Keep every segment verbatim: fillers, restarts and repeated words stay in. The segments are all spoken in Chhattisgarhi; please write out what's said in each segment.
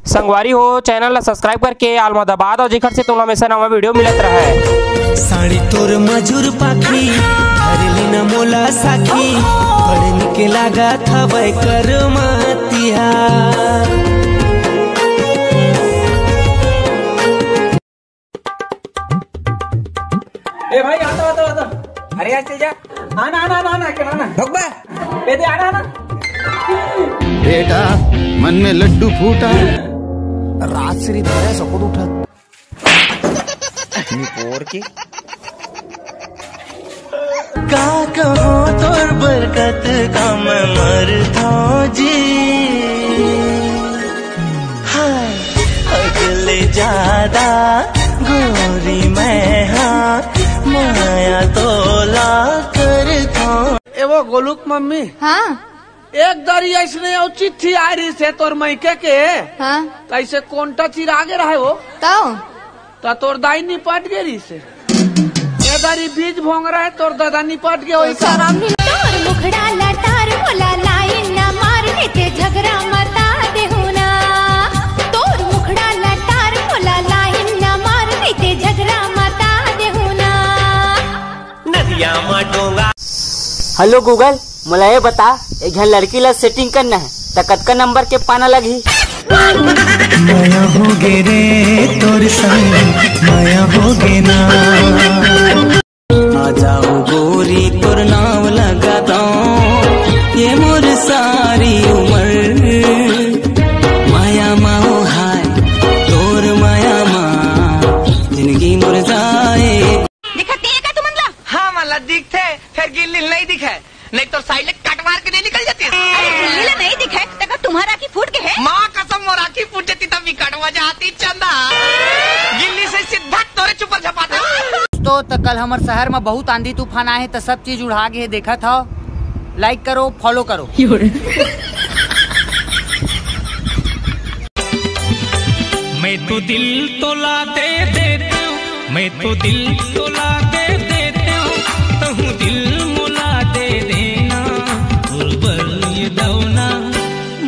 संगवारी हो, चैनल ला सब्सक्राइब करके आल मा दबा दव, जेखर से तुमला हमेशा नवा वीडियो मिलत रहय। साड़ी तोर मजूर पाखी, हर लेना मोला साखी, बड़ निक लागत हवय कर मतिहा। ए भाई, आता, आता, आता। अरे यार, चल जा। आना, आना, आना, आना, क्या आना? भगवा। ए दे, आना, आना। बेटा, मन में लड्डू फूटा। राजश्री धरे सको उठा। निपोर की। का कहो तोर बरकत का मैं मरथों जी। हाय, अगले ज्यादा गोरी मैं हाँ, माया तोला करथों। ए वो गोलू के मम्मी। हाँ। एक दरी अइसने अउ चिट्ठी आय रहिस हे तोर मइके के। हाँ। त अइसे कोंटा चिरा गे रहय वो। तौ? त तोर दाई निपट गे रहिस हे। ए दरी बीज भोंगरा हे, तोर ददा निपट गे होही का? शरम नहीं। तोर मुखड़ा लटार मोला लाइन ना मार, नइते झगरा मता देहू ना। तोर मुखड़ा लटार मोला लाइन ना मार, नइते झगरा मता देहू ना। नदिया मा डोंगा। हेलो गूगल, मोला ये बता, एक झन लड़की ला सेटिंग करना हे, त कतका नंबर के पाना लगही? मया हो गे रे तोर संग, मया हो गे ना। आ जाओ गोरी तोर नाव लगा दो, ये मोर सारी उमर। मया मा ओ हाय, तोर मया मा, जिंदगी मोर जाए। दिखत नहीं है का तुमन ला? हाँ, मला दिखथे, फेर गिल्ली नहीं दिखे, नहीं तो साइड ले कट मार के नहीं निकल जाती। अरे, गिल्ली ला नहीं दिखे, तेकर तुम्हार आँखी फूट गे हे। माँ कसम, मोर आँखी फूट जाती तब भी कट मजा आती चंदा। गिल्ली से सीधा तोरे चुपर झपाता। दोस्तों, त कल हमर शहर में बहुत आंधी तूफान आए हे, त सब चीज उड़ा गे हे, देखत हव। लाइक करो, फॉलो करो। मैं तो दिल तोला दे देता हूँ, मैं तो दिल तोला दे देता हूँ, तहूँ दिल मोला दे देना, उर्बर ये दौना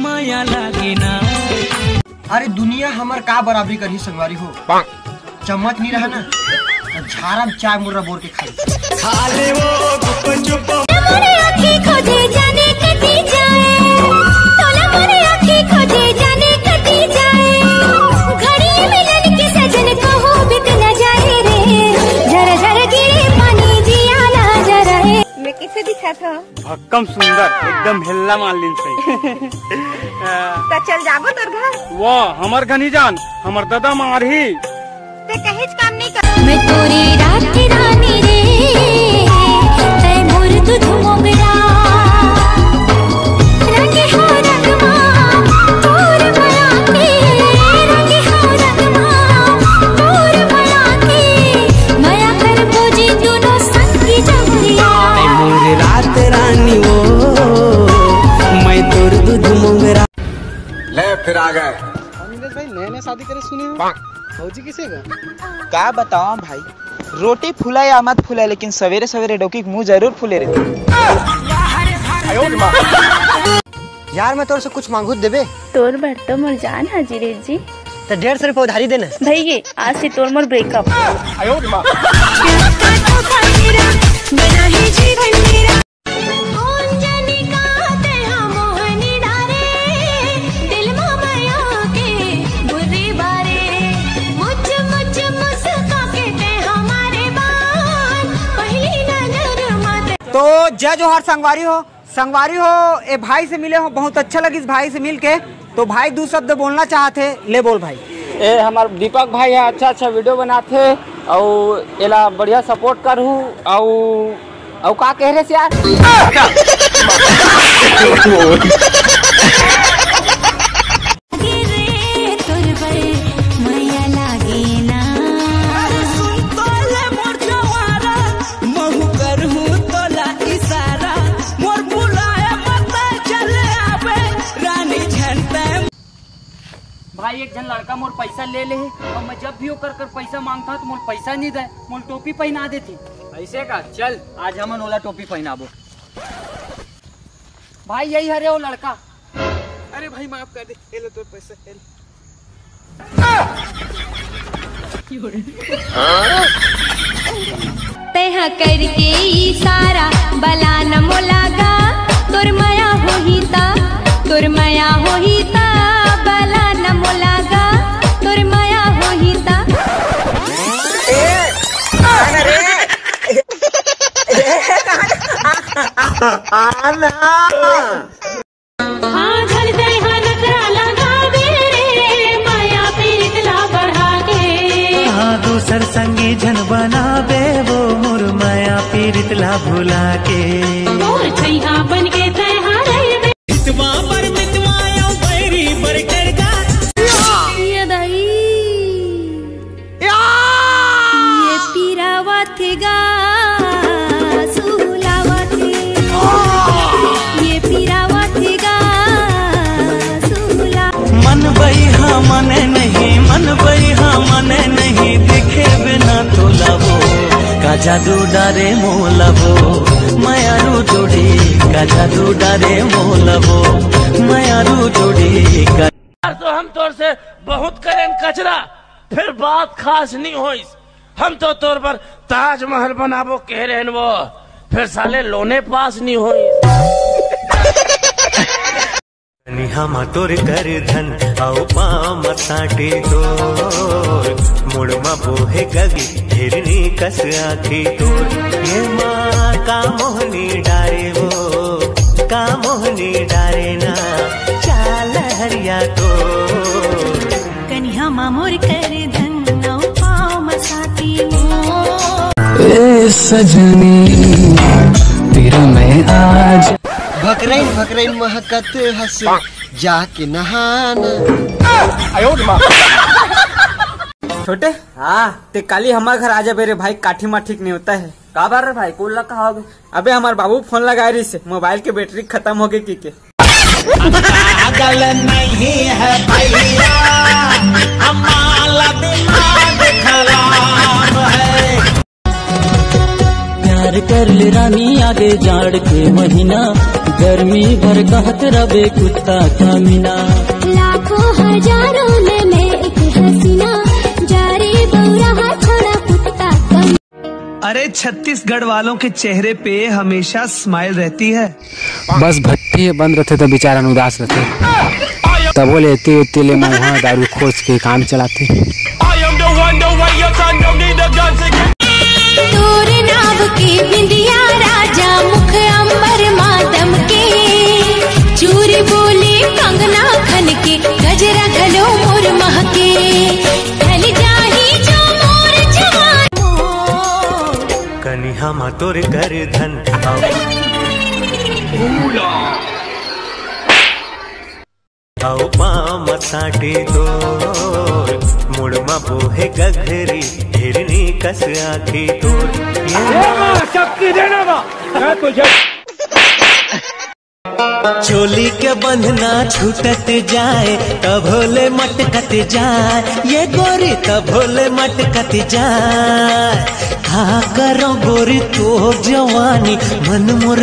माया लागे ना। अरे दुनिया हमर का बराबरी करही संगवारी हो। चम्मच नहीं रहा ना, त झारा में चाय मुर्रा बोर के खाई। खा ले वो गुपचुप। मोरे आँखी खोजे जाने कती जाए, तोला मोरे आँखी खोजे जाने कती जाए। घड़ी मिलन के सजन कहो बित न जाए रे, झर झर गिरे पानी जिया ना जराए। मैं कैसे दिखा था? भक्कम सुंदर, एकदम हेल्ला मारलिन सही। त चल जाबो तोर घर। वाह, हमर घनी जान, हमर ददा मारही। ते कहेच काम नहीं कर। मैं तोरी रात की रानी रे, तै मोर दूध मोगरा। रंगे हो रंगमा, तोर मया के, रंगे हो रंगमा, तोर मया के, मया कर भोजी दोनों संग की जमुरिया। तै मोर रात रानी वो, मैं तोर दूध मोगरा। ले फिर आ गए। अनिलेश भाई, नया नया शादी करे सुने हो? भौजी किसे का? का बताओ भाई, रोटी फूला या मत फूला, लेकिन सवेरे सवेरे डौकी के मुंह जरूर फूले रहती। यार, मैं तोर से कुछ मांगू त देबे? तोर बर तो मोर जान हाजिर हे जी। तो डेढ़ सौ रुपये उधारी देना। भैया, आज से तोर मोर ब्रेकअप। कौन जाने का तेहा मोहनी डारे, दिल मा मया के बुरी बारे, मुच मुच मुस्का के तेहा मारे बान, पहली नजर मा ते तो जय जोहार संगवारी हो, संगवारी हो, ए भाई से मिले हो, बहुत अच्छा लगिस भाई से मिल के। तो भाई दू शब्द बोलना चाहत हे, ले बोल भाई। ए हमर दीपक भाई हे, अच्छा अच्छा वीडियो बनाथे अउ एला बढ़िया सपोर्ट करहू अउ अउ का कह रहे यार? तोर बर मया लागे ना। अरे सुन तो ले मोर जवारा, महू करहूँ तोला इशारा, मोर बुलाए पता चले आवे, रानी झंडा। भाई, एक झन लड़का मोर पैसा ले ले हे अउ मैं जब भी ओकर कर पैसा मांगता हूँ तो मोर पैसा नहीं दे, मोर टोपी पहना देथे। ऐसे का? चल, आज हमन ओला टोपी पहनाबो। भाई, यही हरे वो लड़का। अरे भाई, माफ कर दे, ये लो तोर पैसा, ये लो। तेहा करके इशारा बला न मोला गा, तोर मया होही ता, तोर मया होही ता, बला न मोला गा, तोर मया होही ता। ए, आना रे। ए, आना। हाँ, झन तैं हा नखरा लगाबे रे, मया पीरित ला बढ़ा के। हाँ, दूसर संगी झन बनाबे वो मोर मया पीरित ला भुला के। मोर छैहा बन के तैं हा रहिबे। मितवा बर मितवा अउ बैरी बर टरका। ये दाई। ये पीरावत गा सुलावत, ये पीरावत गा सुला। मन बई हा मने नहीं, मन बई हा मने नहीं, देखे बिना तोला वो का जादू डारे मोला वो, मयारू जोड़ी का जादू डारे मोला वो, मयारू जोड़ी का। यार, तो हम तोर से बहुत करेन कचरा, फिर बात खास नहीं होइस। हम तो तोर पर ताजमहल बनाबो कह रहेन वो, फिर साले लोने पास नहीं होइस। निहा मा तोर कर धन अउ पाँव म साटे तोर, मुड़ म बोहे गगी हिरनी कस आँखी तोर, ये माँ का मोहनी डारे वो, का मोहनी डारे ना, चाल हरिया तोर। कनिहा मा मोर कर धन अउ पाँव म साटी मोर। ए सजनी, तेरा मैं आज। भकरैन भकरैन महकत हस, जाके नहाना। छोटे, हाँ। ते काली हमार घर आ जाबे रे भाई, काठी मा ठीक नहीं होता है। का बार रे भाई, कौन लगा होगे? अबे हमार बाबू फोन लगाए रहिस हे, मोबाइल के बैटरी खत्म होगे कहिके। पागल नहीं है भैया, हमारा दिमाग खराब है। प्यार कर ले रानी, आगे जाड़ के महीना, गर्मी भर कहत रबे कुत्ता कमीना। लाखों हजारों में मैं एक हसीना, जा रे बौरा छोड़ा कुत्ता कमीना। अरे, छत्तीसगढ़ वालों के चेहरे पे हमेशा स्माइल रहती है। बस भट्टी बंद रथे त बेचारा उदास रथे, तभो ले एती ओती ले मउहा दारू खोज के काम चलाथे। तोर नाव के बिंदिया राजा मुख अंबर मादम के, चूरी बोले कंगना खन के, गजरा घलो मोर महके। ढल जाही जो मोर जवान। कनिहा मा तोर कर धन। अउ पाँव म साटे तोर, मुड़ म बोहे गघरी, हिरनी कस आँखी तोर। ये ए माँ, शक्ति देना माँ, मैं तुझे। चोली के बंधना छूटत जाए, तभो ले मटकत जाए, ये गोरी तभो ले मटकत जाए। का करो गोरी तोर जवानी, मन मोर